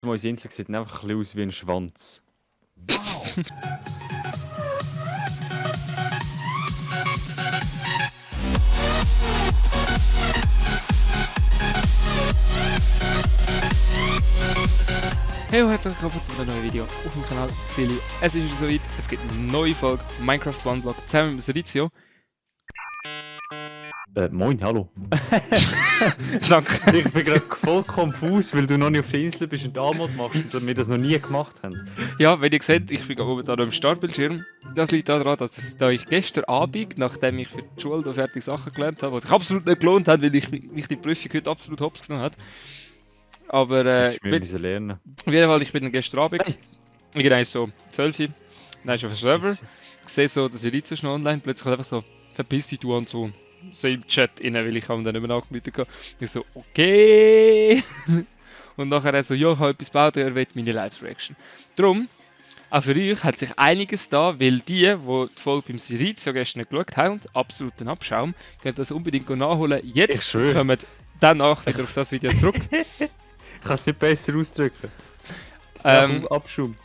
Unsere Insel sieht einfach ein bisschen aus wie ein Schwanz. Wow! Hey und herzlich willkommen zu einem neuen Video auf dem Kanal Silly. Es ist wieder soweit, es gibt eine neue Folge Minecraft One Block zusammen mit Serizio. Moin, hallo. Danke. Ich bin gerade voll konfus, weil du noch nicht auf der Insel bist und Anmod machst und wir das noch nie gemacht haben. Ja, wie ihr seht, ich bin gerade momentan am Startbildschirm. Das liegt daran, dass da ich gestern Abend, nachdem ich für die Schule da fertig Sachen gelernt habe, was sich absolut nicht gelohnt hat, weil mich die Prüfung heute absolut hops genommen hat. Aber Hättest du mir lernen. auf jeden Fall, ich bin dann gestern Abend, irgendwie so 12 Uhr, dann ist auf dem Server, ich sehe so, dass Serizio ist noch online, plötzlich halt einfach so, verpiss dich du und so. So im Chat rein, weil ich habe ihn dann nicht mehr angemeldet habe. Ich so, okay. Und nachher er so, ja, ich habe etwas gebaut, er will meine Live-Reaction. Darum, auch für euch hat sich einiges da, weil die Folge beim Serizio gestern nicht geschaut haben, absoluten Abschaum, können das unbedingt nachholen. Jetzt kommen danach wieder auf das Video zurück. Ich kann es nicht besser ausdrücken. Das ist Abschaum.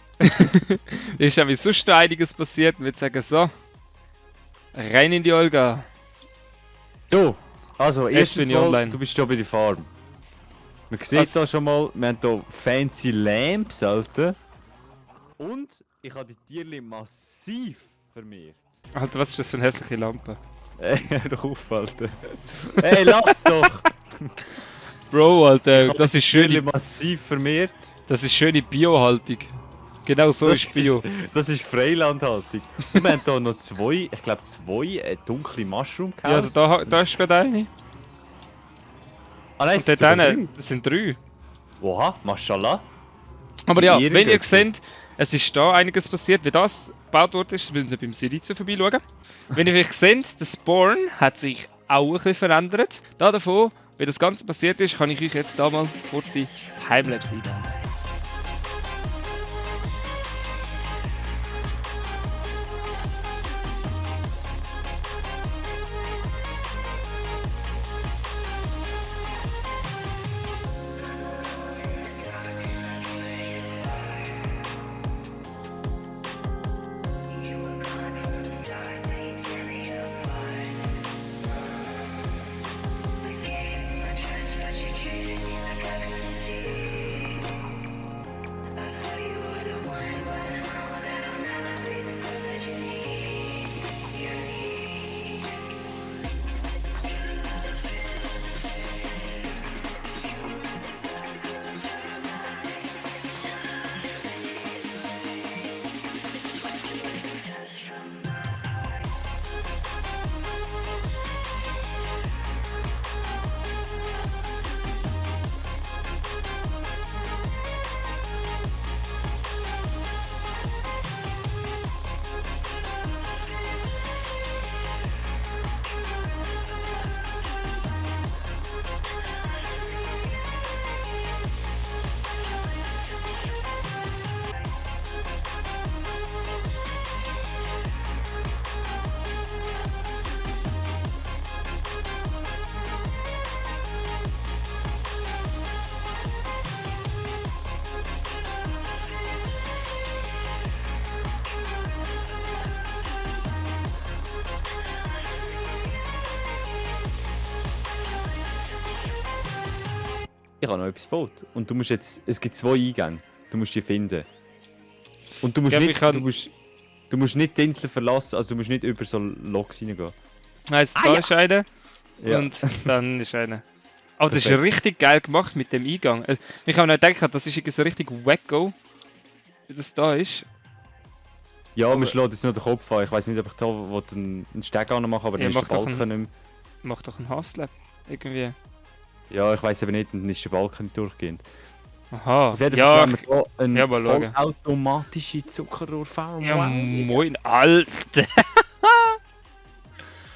Ist ja wie sonst noch einiges passiert. Ich würde sagen, so, rein in die Olga. So, also Jetzt bin erstens ich mal, online. du bist hier bei der Farm. Man sieht Was? da schon mal, wir haben hier fancy Lamps, Alter. Und ich habe die Tierli massiv vermehrt. Alter, was ist das für eine hässliche Lampe? Hör doch auf, Alter. Hey, lass doch! Bro, Alter, Ich habe das die ist Tierli schöne, massiv vermehrt. das ist schöne Biohaltung. Genau so ist Bio. Das ist Freilandhaltung. Und wir haben hier noch zwei, ich glaube zwei dunkle Mushroom Ja, also da ist gerade eine. Ah nein, Und dort hinten, das sind 3. Oha, Mashallah. Aber ja, Die wenn ihr Ehrengötter. seht, es ist da einiges passiert, wie das gebaut worden ist, müsst ihr beim Serizio vorbeischauen. Wenn ihr euch seht, der Spawn hat sich auch ein bisschen verändert. Davon, wie das Ganze passiert ist, kann ich euch jetzt da mal kurze Timelapse einbauen. Ich habe noch etwas gebaut. Und du musst jetzt, es gibt zwei Eingänge. Du musst die finden. Und du musst Ja, nicht, ich kann- du musst nicht die Insel verlassen, also du musst nicht über so Loks reingehen. Heißt, da ist einer Ja. und dann ist einer. Aber das ist Perfekt. richtig geil gemacht mit dem Eingang. Ich habe noch gedacht, das ist irgendwie so richtig wacko, wie das da ist. Ja, Aber- wir schlagen jetzt noch den Kopf an. Ich weiß nicht, ob ich da einen Steg machen aber Ja, dann ist mach der doch Balken nicht mehr. Mach doch ein Haslab. Irgendwie. Ja, ich weiß aber nicht, dann ist der Balken nicht durchgehend. Aha. Auf jeden Ja, Fall haben wir hier eine ja, mal schauen. vollautomatische Zuckerrohrfarm. ja Wow. moin, Alter.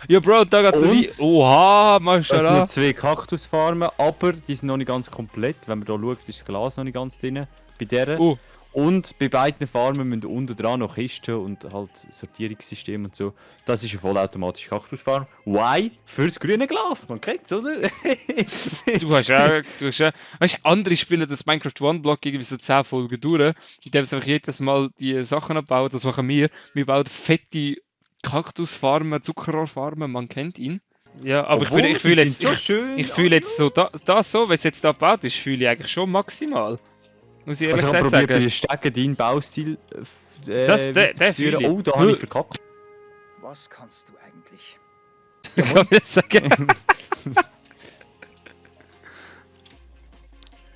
Ja, Bro, da geht's noch Und? wie. Oha, Das sind noch Maschallah. 2 Kaktusfarmen, aber die sind noch nicht ganz komplett. Wenn man hier schaut, ist das Glas noch nicht ganz drin. Bei der. Oh, Und bei beiden Farmen müssen unten dran noch Kisten und halt Sortierungssystem und so. Das ist eine vollautomatische Kaktusfarm. Why? Fürs grüne Glas, man kennt's, oder? du hast ja. Weißt du, andere spielen das Minecraft One-Block irgendwie so 10 Folgen durch, indem sie einfach jedes Mal die Sachen abbauen. Das machen wir. Wir bauen fette Kaktusfarmen, Zuckerrohrfarmen, man kennt ihn. Ja, aber Obwohl, ich fühle sie jetzt. sind schon schön. Ich fühle jetzt so, das so, wenn es jetzt da gebaut ist, fühle ich eigentlich schon maximal. Muss ich ehrlich Also ich habe gesagt probiert, bei sagen. den Stecken deinen Baustil Der weiterzuführen. fühle ich. Oh, da habe ich verkackt. Was kannst du eigentlich? Kann ich das sagen?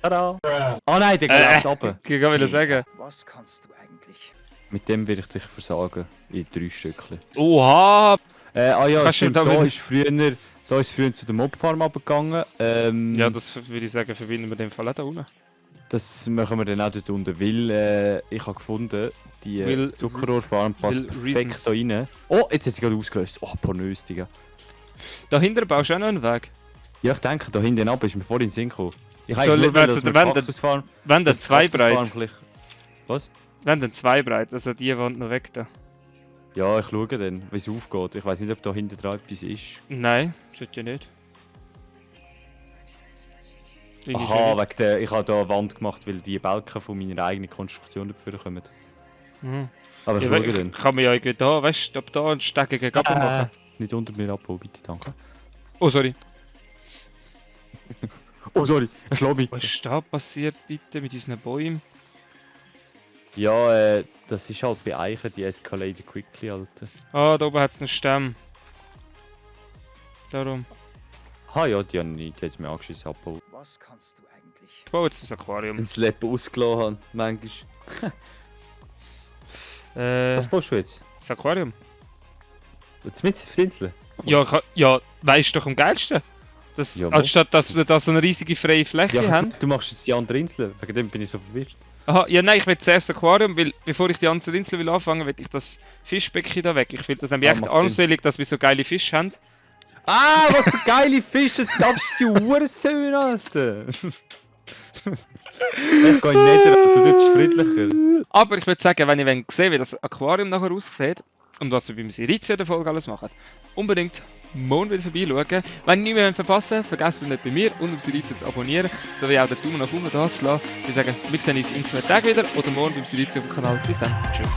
Tada! Ah nein, der geht runter. Ich kann wieder sagen. Was kannst du eigentlich? Mit dem werde ich dich versagen. In 3 Stückchen. Oha! Ah ja, Kannst du stimmt, da da wieder- ist früher zu der Mobfarm abgegangen. Ja, das würde ich sagen, verbinden wir den Fall auch da unten. Das machen wir dann auch dort unten, weil ich habe gefunden, die Weil- Zuckerrohrfarm passt weil perfekt Reasons. da rein. Oh, jetzt hat sie gerade ausgelöst. Oh, pornös, Digga. Dahinter baust du auch noch einen Weg. Ja, ich denke, da hinten ab ist mir vorhin in den Sinn gekommen. Ich Soll- eigentlich nur, wenn- dass wir wenn- Kaktusfarm... Wenn dann dass zwei Kaktusfarm breit. vielleicht- Was? Wenn dann zwei breit, also die Wand noch weg da. Ja, ich schaue dann, wie es aufgeht. Ich weiß nicht, ob da hinten dran etwas ist. Nein, sollte ja nicht. Finde ich Aha, schon wegen der, ich habe da eine Wand gemacht, weil die Balken von meiner eigenen Konstruktion dafür kommen. nicht. Mhm. Aber ich Ja, schaue ich dann. kann mir ja irgendwie da, weißt du, ab da einen Stecken gegen Gabel machen. Nicht unter mir abbauen, bitte, danke. Oh, sorry. Oh, sorry, er schlägt mich. Was ist da passiert bitte mit unseren Bäumen? Ja, das ist halt bei Eichen, die escalated quickly, Alter. Ah, da oben hat es einen Stamm. Darum. Ha ja, die haben nicht, die hat's mir angeschissen abbauen. Was kannst du eigentlich? Ich baue jetzt das Aquarium. Wenn sie Leppen ausgelassen haben, manchmal. Was baust du jetzt? Das Aquarium? Jetzt mit auf die Insel? Ja, ja, weißt du doch am geilsten. Das, Ja, wo? anstatt dass wir da so eine riesige freie Fläche Ja, haben. du machst jetzt die andere Insel, wegen dem bin ich so verwirrt. Aha, ja nein, ich will zuerst das Aquarium, weil bevor ich die andere Insel will anfangen, will ich das Fischbecken da weg. Ich finde das nämlich Ah, echt macht Sinn. armselig, dass wir so geile Fische haben. Ah, was für geile Fische, das sind absolute Hurensöhne, Alter! Ich gehe in den Nether, Alter, dort ist friedlicher. Aber ich würde sagen, wenn ihr sehen wie das Aquarium nachher aussieht und was wir beim Sirizia der Folge alles machen, unbedingt morgen wieder vorbeischauen. Wenn ihr nicht mehr verpassen, vergesst nicht bei mir und auf Sirizia zu abonnieren, sowie auch den Daumen nach oben da zu lassen. Wir sagen, wir sehen uns in 2 Tagen wieder oder morgen beim Sirizia auf dem Kanal. Bis dann, tschüss.